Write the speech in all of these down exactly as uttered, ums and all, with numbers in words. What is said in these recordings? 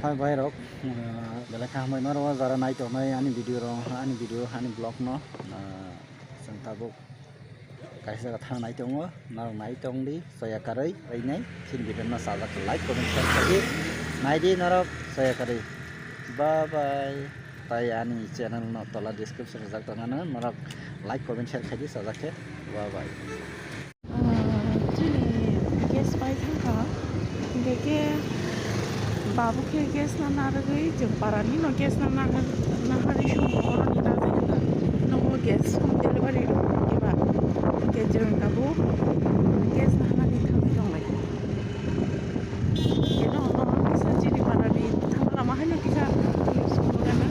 Hai bhai rok, ah, belai kha hambai norok jara nai tongnai ani video rok, ani video, ani vlog no, ah, chwng tabuk kaisa jaga thang nai tongo, norok nai tong di, soya karwi, rwnai, chini video no sajak like, comment, share khaidi, nai di norok soya karwi. Bye bye. Tai ani channel no tola description rijak tongmano, norok like, comment, share khaidi, sajak khe. Bye bye. Ah, chini gas pai thangkha, hingke khe babu khe gas na narwgwi chwng parani no gas na naharwi sumo oroni na jaga nogo gas home delivery rok eba hingke chwng tabuk gas na hanani thangwi tonglai. Keno ono kisa chini parani thangma lama haino kisa sumo gana.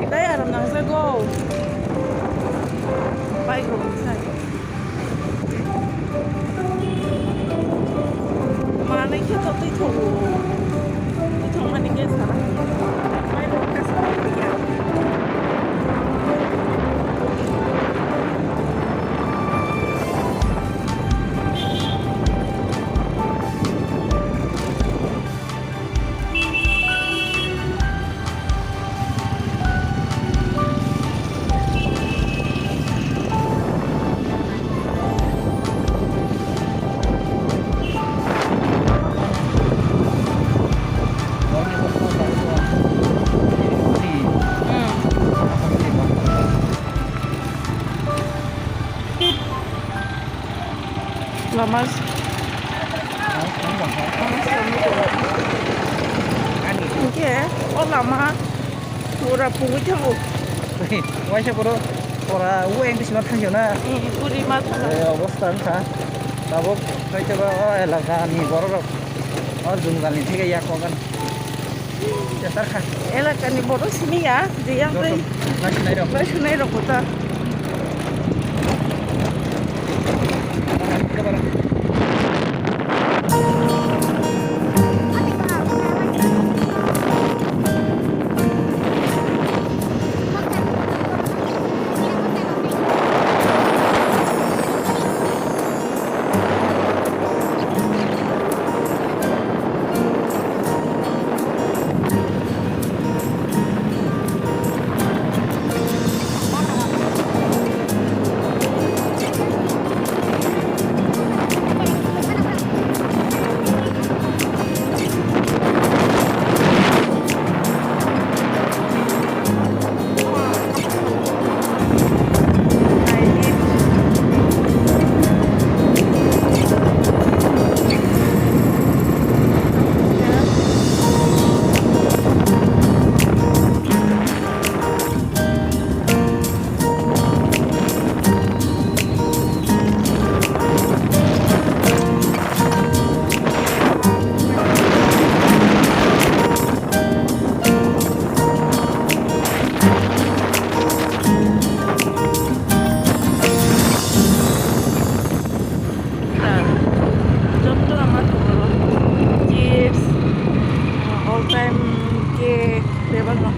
Itai aro nangjago. Bike rok sai. Manwi khe to twi thogo. Twi thokmani khe sana. Mai rok khe sana ya. Lama s-, hingke o lama pura pungwi thango. Waisa pura pura o N T C ma thangyo na. Hmm, puri ma thang. Eh, obostha wngkha. Tabuk hoi tebo o elaka ni borok rok o junggal ni theke yak kogan. Elakani bodo sini ya, je yang tei naisunai rok kota. Joto ama tongo chips, all time cake, bebak no.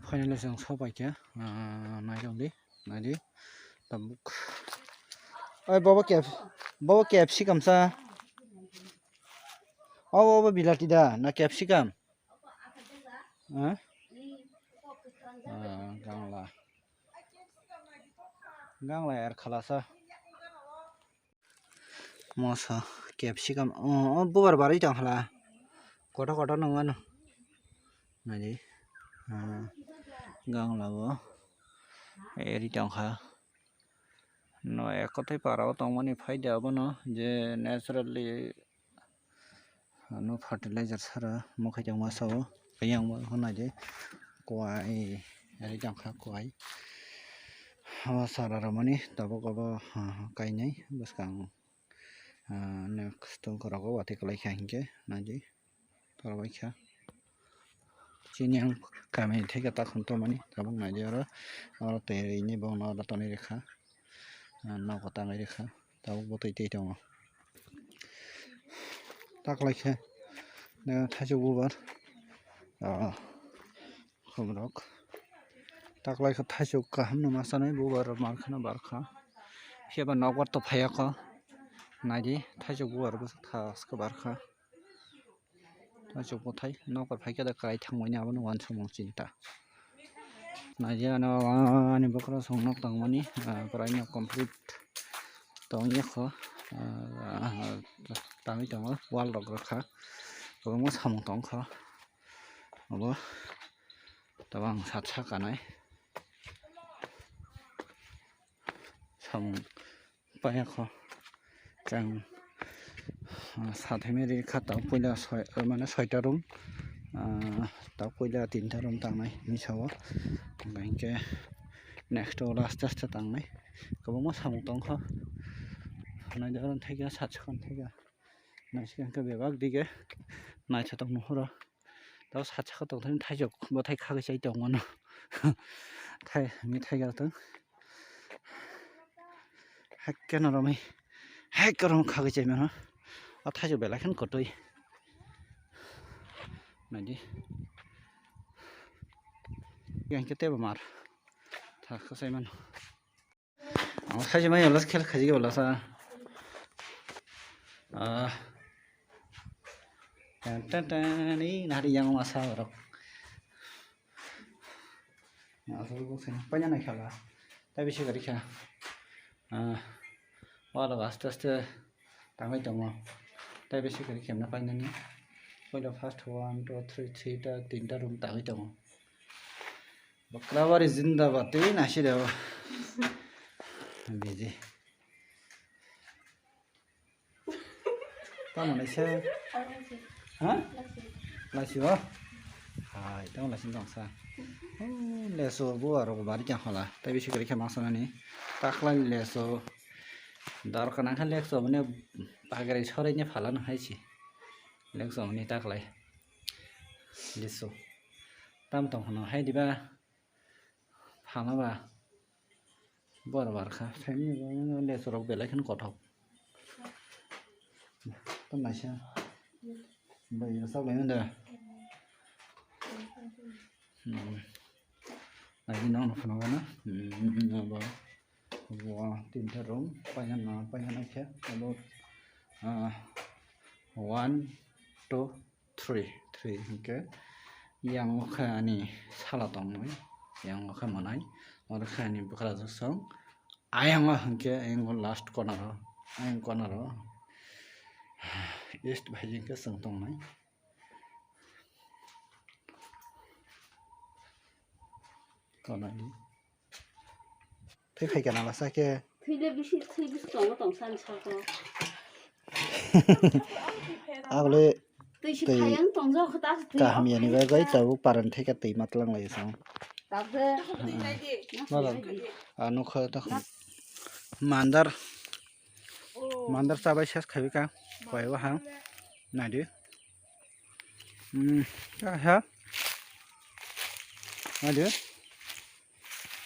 Finally, chwng sopaikha, ah, nairok di, naidi, tabuk. Oi, bobo cap-, bobo capsicum sa. Obo, obo bilati da, na capsicum? Eh? Ah, gangla. Gangla er khalasa. Moso, capsicum, oh, oh, bubar barwi tong khala. Koto koto nung ano. Nadi, ah, gangla bo. Eri tong kha. No, ekotwi para o tongmani phaida abono je naturally ano fertilizer sara mukhai tongma sao. Yang bo hwnai de kuai eri tong kha kuai. Abo sara rwmani tabuk abo, ah, kainai bwskang, ah, next tongkha rogo watwi kwlai kha hinkhe naidi. Torbai kha. Chini ang kami theke ta khum tongmani tabuk naidi oro. Oro tei rini bongno oro tonwi rwkha. Ah, nogo tangwi rwkha. Tabuk bo twi twi tongo. Taklai khe, eh, thaisok bubar. Ah, khumrok. Taklai khe thaisok kaham no ma sanai, bubar mar kheno bar kha. Phiya ba nokbar to phaiya kho. Naidi, thaisok bubar bwswk thaskhe bar kha. Thaisok bwthai nokbar phai khe da kwrai thangmani, abono uansukmung chinta. Naidi ano ani bwkrasong nok tangmani, ah, kwraino complete tongya kho. Ah, tangwi tongo, wall rok rwkha. Kwbangma samung tongkha. Abo tabang sat saka nai samung paya kho. Chang, ah, sathai meri kha, tabuk puila soi, ah, mane soita room, ah, tabuk puila tinta room tangnai misa o, hingke next o aste aste tangnai kwbangma samung tongkha. Naidi oro thaika sat saka thaika. Naisik hwnkhe bebak dige naithotok nuhoro. Tabo sat saka tongthai thaijok bwthai khagwi chai tongmano. Thai mi thai gatong. Hakkeno romwi hakkeno khagwi chai mano. A thaijok belai kheno kotoi. Naidi. Yang kete bamar. Tha khasai mano. Ang saisi mai olas khel khaji olas ah. Ah. Tan tan tan ni nari yang masa borok. Asal bo sen panya nai khala. Tai bisi gari kha. Ah. Wala aste aste tangwi tongo. Tai bisi gari kemna painani. Poila first one, two, three, three ta tinta room tangwi tongo. Bakrabari zindabad, tei nasi debo. Biji. Tamo naisa. Ha? Laisi o. Hai, tamo laisi tongsa. Oh, leso bo aro bari kya hola. Tai bisi kari kya masa nani. Taklai leso. Dar kana kha leso mane bagari sorai ne phala na hai si. Leso mane taklai. Leso. Tam tong hono hai diba. Phalaba bor bar kha. Phaini lesorok belai kheno kothok. Tamo naisa. Bai ya sak lai da. Hmm. Lagi nang phano gana. Hmm, abo. Abo tinta room. Paina na, paina na khe. Abo, ah, one, two, three, three hwnkhe yang o khe ani sala tongmani, yang o khe mwnai, oro khe ani bwkrajwk song, ayang o hwnkhe ayang o last corner o, ayang corner o east bai hwnkhe chwng tongnai. Corner ni. Thwi phai kana lasa khe. Thwile bisi, thwi bisi tongo tong san sako. Abole twi si twi phayang tong jok ta thwi kaham yani bai bai tabuk paran thai ka twi matlang lai sang. Tabuk. Mala. Anu kha ta khum. Mandar. Mandar chabai ses khabi ka. Koi wa hang. Nadi. Hmm. Ha. Nadi.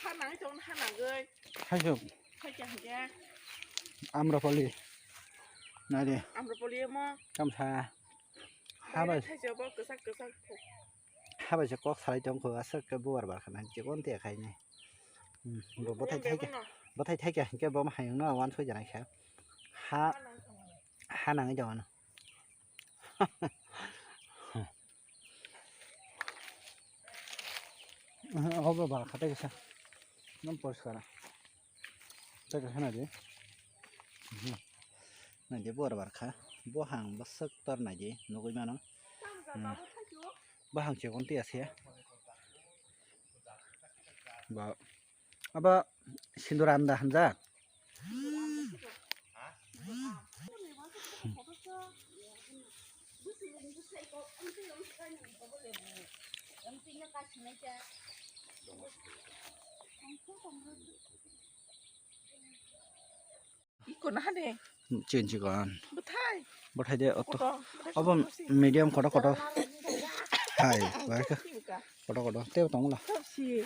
Ha nangwi tong, ha nangwi. Thaisok. Thaisok hwnkhe. Amrapali. Nai de. Amrapali mo. Kamsa. Habai. Thaisok bo kwchak kwchak. Habai se kok salai tong kho, aswk khe bubar bar khana, chikon te khai ni. Hmm, bo bothai thaikhe, bothai thaikhe hwnkhe bo ma hayung no wan soi janai kha. Ha, ha nangwi jawano. Obo bar kha tei kisa. Nang poriskar. Tei kisa nai di. Nai di bor bar kha. Bo hang bwswk tor nai di nugui mano. Bo hang chikon tei ase. Ba. Aba Sinduranda hanja. Iko na hane. Chin chikon. Bwthai. Bwthai de oto. Koto, bwthai obo koto si. Medium koto koto. Hai, bai ka. Koto koto. Tei tong la. Koto si.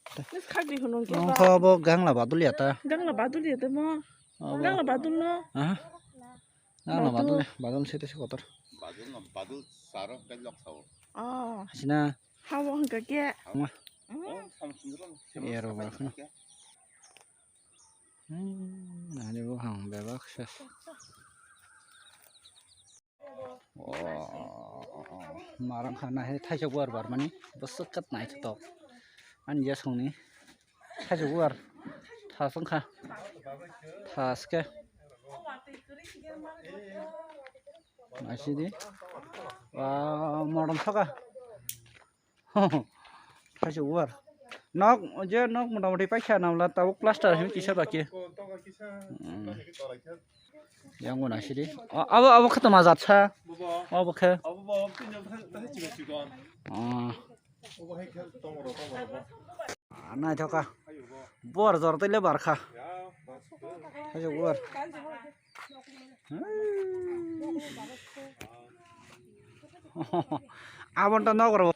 Nokha bo gangla badul ya ta. Gangla badul ya ta mo. Abo. Gangla badul no. Aha. Gangla badul. Badul ya, badul sete se kotor. Badul no, badul saro kai lok sao. Oh. Sina. Hawa hwnkha khe. Hawa. Mm. Ero ba khna. Hmm, ani bo hang bebak ses. Oh, marang khana he thaisok bar bar mani bwswk kat naithotok. Ani ya songni thaisok bar thas wngkha. Thas khe. Naisidi. Ah, morom thoka. Thaisok bar. Nok, je nok motamoti paikha namla tabuk plaster him kisa baki. Hmm. Yang guna sidi. O, abo, abo khe toma jat sa. Abo khe. Oh. Ah, naithoka. Bor jor tele barkha. Thaisok bar. Aboni ta nokro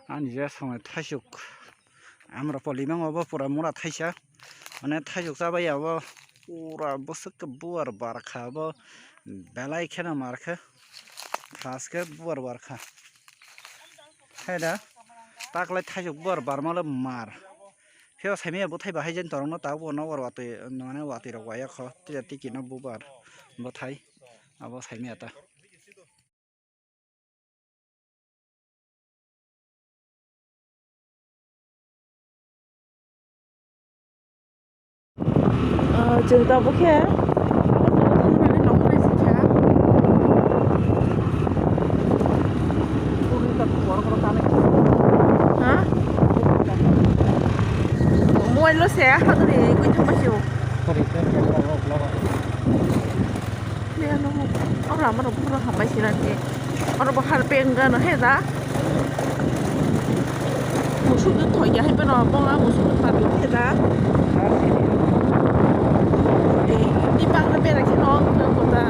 ani je songni thaisok. Amrapali mang obo pura mura thaisa. Mane thaisok chabai abo pura bwswk khe buar barkha abo belai kheno markha. Thas khe buar barkha. Haida taklai thaisok buar barmalo mar. Phiya saimaya bwthai bahai jen torokno tabuk bo nokbar watwi mane watwi rok waya kho tei tiki no bubar bwthai abo saimaya ta. Ah, chwng tabuk khe ha? Mobile lo se ha dori gwi thang bai se o. Oro lama rok pura hambai sina ni. Oro bo har peng gano he da. Musuk de thoi ya hai peno bong a musuk de pari he da. Eh, ni bang na bera khe no ko da.